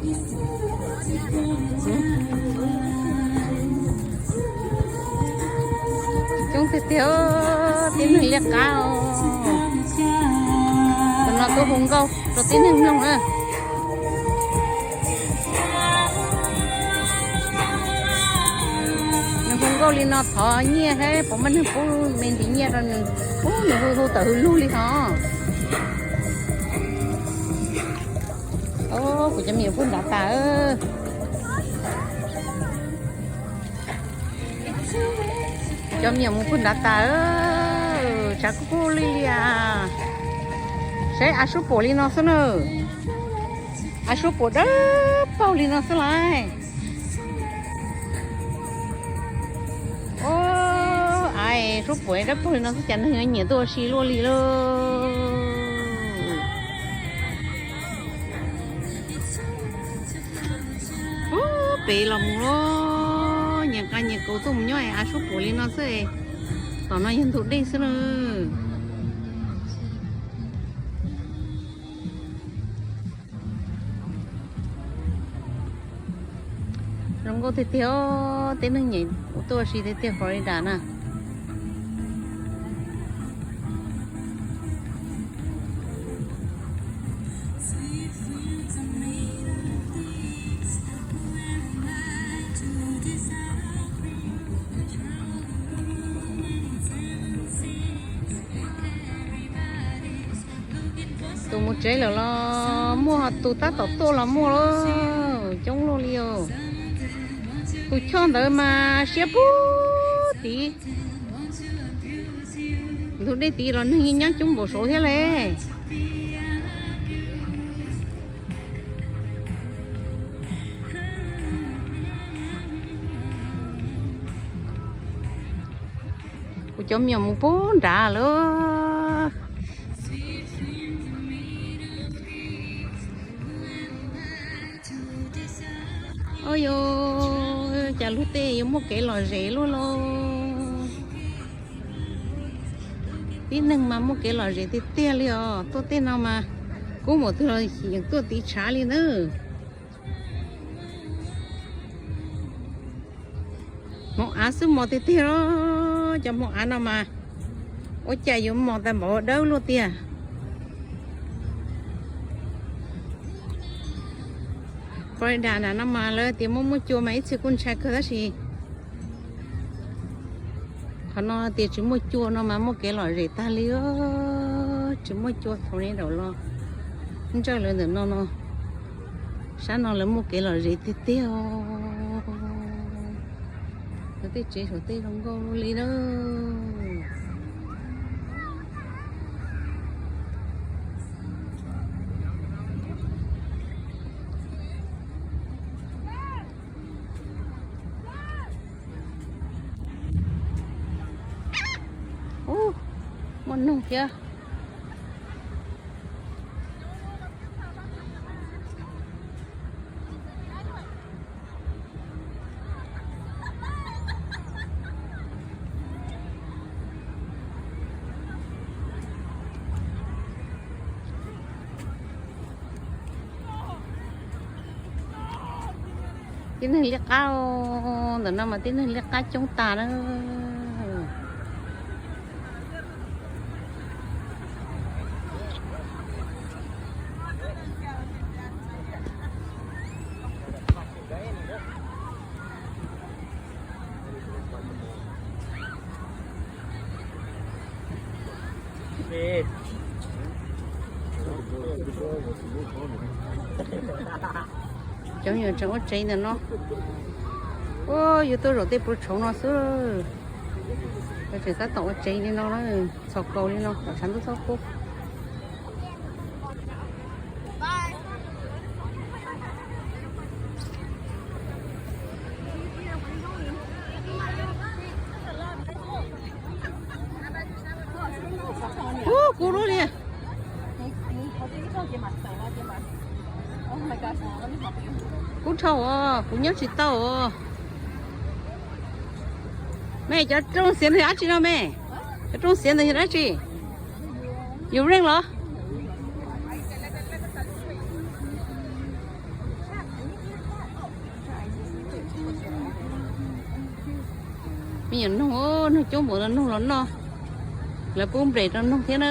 Coob tiag tiag, tib neeg liab qab. Tam no tuaj hu nkauj rau tib neeg mloog na. Nws hu nkauj li no thov nyiaj thiab puas muaj neeg pub me ntsis nyiaj rau nws. Ub, nws hu hu tawm hws lug li hos. Kuv cov me nyuam pug nrad tas. Cov me nyuam mus pug nrad tas, tshav kub kub li li as. Saib av suab puam li no xwb na. Av suab puam dawb paug li no xwb lauj. Ub, av suab puam dawb paug li no xwb cas neeg yuav nyiam tuaj ua si luaj li lauj. Ub, pem los mus lauj, nyias nqa nyias kaus tuaj mus nyob es av suab puam li no xwb. Tom no yog ntug dej xwb na. Zoo nkauj tiag tiag, tib neeg nyiam tuaj ua si tiag tiag Florida na. Tus mus tsev lawm los muaj, tus tab tom tuaj los muaj lauj, coob luaj li os. Tus choj ntawd mas siab pug tid. Ntug dej tid los neeg yeej nyob coob npaum saud thiab le. Kuv cov me nyuam mus pug nrad lawm. Ua cas luag tej yuav muaj kev lom zem luaj lauj. Tib neeg mas muaj kev lom zem tiag tiag li os, tuaj tej no mas kub npaum twg los yeej tuaj tiv tshav li nawb. Hmoov av xwb mos tiag tiag los, cov hmoov av no mas ua cas yuav mos tas npaum dawb luaj tiag. Florida nram no mas lawv tias muaj muaj cua mas ib txhia kuj ntshai kawg tab sis qhov no tias tsis muaj cua no mas muaj kev lom zem tag li. Tsis muaj cua thaum ne daum los ntsawj lawv ntawm no no, sab no lawv muaj kev lom zem tiag tiag. Lawv tej tsev saum tej zoo nkauj li na. Ub, muaj noog thiab. Tib neeg liab qab, ntawm no mas tib neeg liab qab coob tas na. Cov me nyuam tseem ua tsev ntawm no. Ua, yus tuaj zaum tej puas tshauv no xwb. Lawv tseem tab tom ua tsev li no na, txhos kaus li no kom tshav ntuj txhob kub. Ub, kub lub li. Kub dhau os, kuv nyob tsis tau os. Me, cov rooj xiav ntawd yog dab tsi no me? Cov rooj xiav ntawd yog dab tsi? Yus reej los? Me nyuam noog, noog coob npaum no noog los noj, lawv pub nplej rau noog thiab na.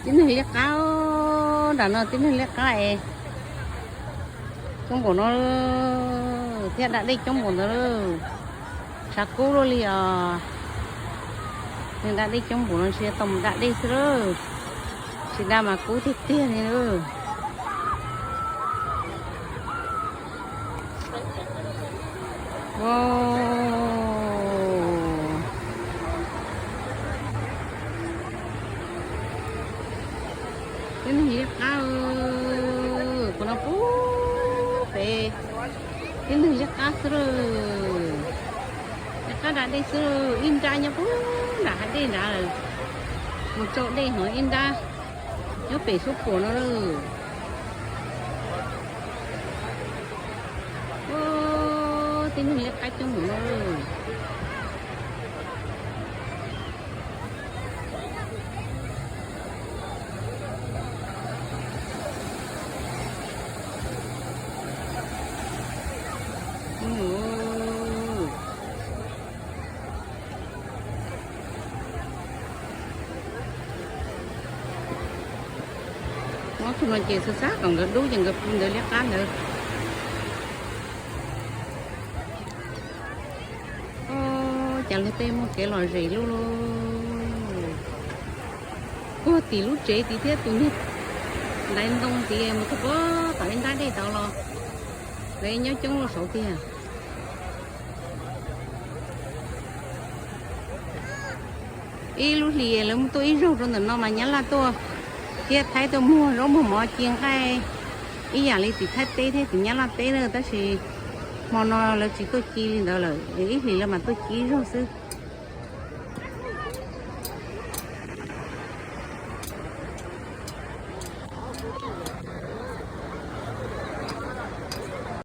Tib neeg liab qab, nram no tib neeg liab qab es coob npaum no thiab, da dej coob npaum ntawd lawm. Tshav kub luaj li os. Neeg da dej coob npaum no ntshe tau mus da dej xwb lawm. Tsis da mas kub tiag tiag li lawm. Tib neeg liab qab, kuv no pub pem, tib neeg liab qab xwb lawm. Liab qab da dej xwb, ib nrab nyob puag nram hav dej nrad lawm. Mus tsau dej hov ib nrab nyob pem suab puam no lawm. Tib neeg liab qab coob npaum no lawm. Mob tug no ces xav xav kom nkawd dub ces nkawd pw ntawd liab qab ntawd. Cas luag tej muaj kev lom zem lub lub. Puag tim lub tsev tid thiab tus niag ntaiv ntoo tid mus txog puag tom ib nrab dej tod los, lawv nyob coob loj saud tiag. Ib lub hlis lawv tuaj ib zaug rau ntawm no mas Nyab Laj tuaj thiab Thaib tuaj muag zaub muag mov ci nqaij ib yam li tim Thaib teb thiab tim Nyab Laj teb na, tab sis hmo no lawv tsis tuaj ci li ntawd lawm, ib hlis lawv mam tuaj ci ib zaug xwb.